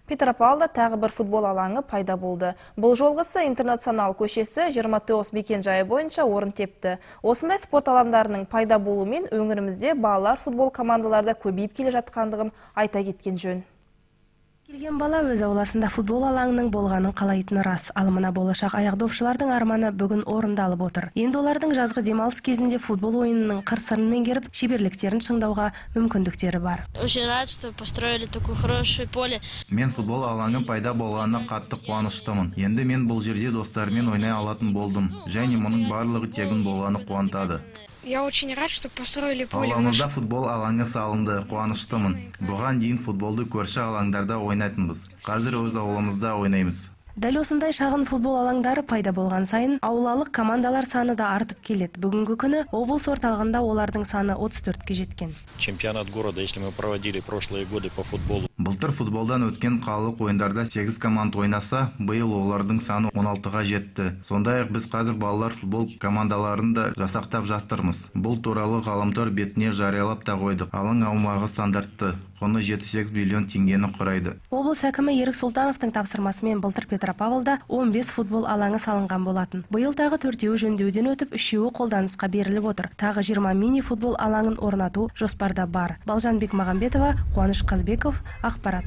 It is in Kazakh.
Петропавлда тағы бір футбол алаңы пайда болды. Бұл жолғысы Интернационал көшесі 29 мекен-жайы бойынша орын тепті. Осындай спорт алаңдарының пайда болуымен өңірімізде балалар футбол командалары да көбейіп келе жатқандығын айта кеткен жөн. Келген бала өз ауласында футбол алаңының болғанын қалайтыны рас. Ал мына болашақ аяқдопшылардың арманы бүгін орындалып отыр. Енді олардың жазғы демалыс кезінде футбол ойынының қыр-сырын меңгеріп, шеберліктерін шыңдауға мүмкіндіктері бар. Очень рад, что построили такое хорошее поле. Мен футбол алаңы пайда болғанына қатты қуаныштымын. Енді мен бұл жерде достарыммен ойнай алатын болдым. Және мұның барлығы тегін болғаны қуантады. Я очень рад, что построили поле. Ауламызда футбол алаңы салынды, қуаныштымын. Бұған дейін футболды көрші алаңдарда ойнайтынбыз. Қазір өз ауламызда ойнаймыз. Дәл осындай шағын футбол алаңдары пайда болған сайын аулалық командалар саны да артып келеді. Бүгінгі күні облыс орталығында олардың саны 34-ке жеткен. Чемпионат города, если мы проводили прошлые годы по футболу. Былтыр футболдан өткен қалалық ойындарда 8 команда ойнаса, биыл олардың саны 16-ға жетті. Сондай-ақ біз қазір балалар футбол командаларын да жасақтап жатырмыз. Бұл туралы ғаламтор бетіне жариялап та қойдық. Алаң аумағы стандартты, құны 7-8 миллион теңгені құрайды. Облыс әкімі Ерік Сұлтановтың тапсырмасымен былтыр Петропавлда 15 футбол алаңы салынған болатын. Биыл тағы 4-еуі жөндеуден өтіп, 3-еуі қолданысқа беріліп отыр. Тағы 20 мини футбол алаңын орнату жоспарда бар. Балжан Бекмағамбетова, Қуаныш Қазбеков, ақпарат.